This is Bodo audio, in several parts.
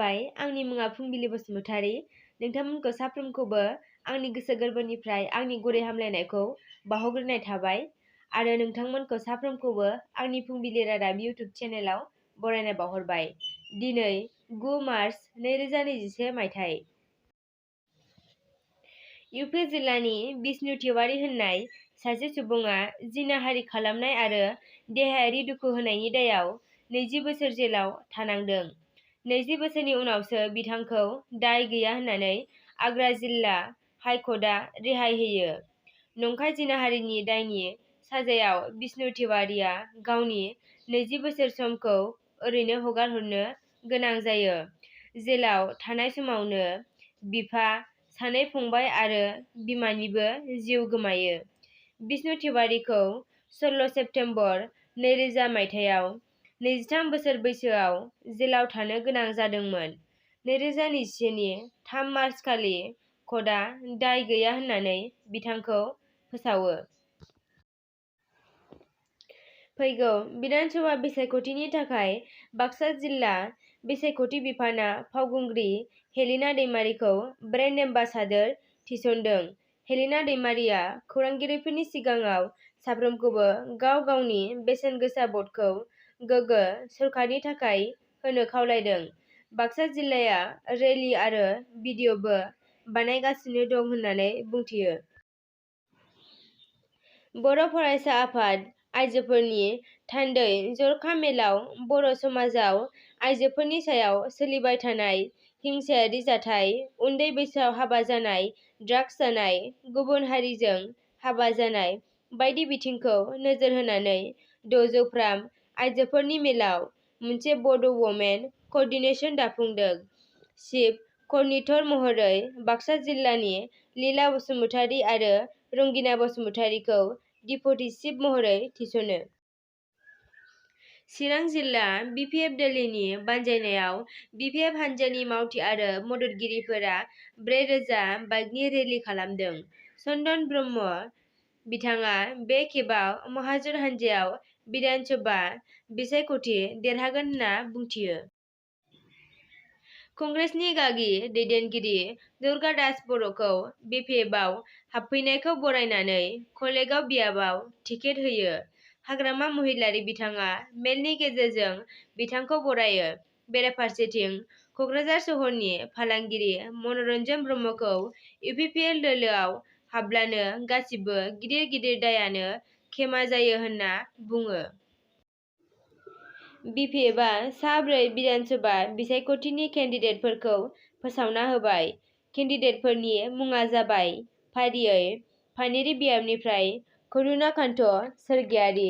खुलुमबाय। आंनि मुङा फुंबिलि बसुमतारी। नोंथांमोनखौ साफ्रोमखौबो आंनि गोसो गोरबोनिफ्राय आंनि गुरै हामलायनायखौ बावहरग्रोनाय थाबाय आरो नोंथांमोनखौ साफ्रोमखौबो आंनि फुंबिलि रादाब इउटुब चेनेलाव बरायनाय बावहरबाय। दिनै 9 मार्च 2021 मायथाइ। इउपि जिल्लानि बिष्णु तिवारी होननाय सासे सुबुङा जिनाहारि खालामनाय आरो देहायारि दुखु होनायनि दायाव 20 बोसोर जेलाव थानांदों। 20 बोसोरनि उनावसो बिथांखौ दाय गैया होननानै आग्रा जिल्ला हाइक'र्टआ रेहाय होयो। नंखाय जिनाहारिनि दायनि साजायाव बिष्णु तिवारीया गावनि 20 बोसोर समखौ ओरैनो हगारहरनो गोनां जायो। जेलाव थानाय समावनो बिफा, सानै फंबाय आरो बिमानिबो जिउ गोमायो। बिष्णु तिवारीखौ 16 सेप्तेम्बर 2000 मायथाइयाव 23 बोसोर बैसोआव जेलाव थानो गोनां जादोंमोन। 2021 नि 3 मार्च खालि कर्टआ दाय गैया होननानै बिथांखौ फोसावो। फैगौ विधानसभा बिसायख'थिनि थाखाय बाक्सा जिल्ला बिसायख'थि बिफाना फावखुंग्रि हेलिना दैमारिखौ ब्रेन्ड एम्बासाडर थिसनदों। हेलिना दैमारिया खौरांगिरिफोरनि सिगाङाव साफ्रोमखौबो गाव गावनि बेसेन गोसा भटखौ गोग्गो सोरखारनि थाखाय होनो खावलायदों। बाक्सा जिल्लाया रेली आरो भिडिअ'बो बानायगासिनो दं होननानै बुंथियो। बर' फरायसा आफाद आइजोफोरनि थान्दै जर'खा मेलाव बर' समाजाव आइजोफोरनि सायाव सोलिबाय थानाय हिंसायारि जाथाय, उन्दै बैसोआव हाबा जानाय, ड्राग्स जानाय, गुबुन हारिजों हाबा जानाय बायदि बिथिंखौ नोजोर होनानै 600फ्राम आइजोफोरनि मेलाव मोनसे बड' वमेन क'र्डिनेशन दाफुंदों। चिफ क'र्डिनेटर महरै बाक्सा जिल्लानि लीला बसुमतारी आरो रंगिना बसुमतारीखौ डिप्युटी चिफ महरै थिसनो। चिरां जिल्ला बिपिएफ दोलोनि बानजायनायाव बिपिएफ हान्जानि मावथि आरो मददगिरिफोरा 4000 बाइकनि रेली खालामदों। चन्दन ब्रह्म बिथाङा बे खेबाव महाजन हान्जायाव विधानसभा बिसायख'थि देरहागोन होनना बुंथियो। कंग्रेसनि गागि दैदेनगिरि दुर्गा दास बर'खौ बिपिएफआव हाबफैनायखौ बरायनानै कलेगाव बियाबाव टिकेट होयो। हाग्रामा महिलारी बिथाङा मेलनि गेजेरजों बिथांखौ बरायो। बेराफारसेथिं क'क्राझार सहरनि फालांगिरि मनरन्जन ब्रह्मखौ इउपिपिएल दोलोआव हाबब्लानो गासिबो गिदिर गिदिर दायानो क्षेमा जायो होनना बुङो। बिपिएफआ सा 4 विधानसभा बिसायख'थिनि केन्डिडेटफोरखौ फोसावना होबाय। केन्डिडेटफोरनि मुङा जाबाय फारियै पानेरि बियाबनिफ्राय करुणाकान्त स्वरगयारी,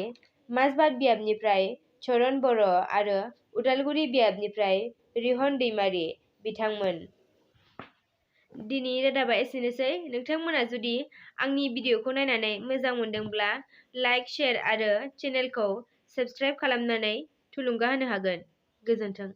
माजबाद बियाबनिफ्राय चरण बर' आरो उदालगुरि बियाबनिफ्राय रिहन दैमारी बिथांमोन। दिनैनि रादाबा एसेनोसै। नोंथांमोना जुदि आंनि भिडिअ'खौ नायनानै मोजां मोनदोंब्ला लाइक, शेयार आरो चेनेलखौ साबस्क्राइब खालामनानै थुलुंगा होनो हागोन। गोजोन्थों।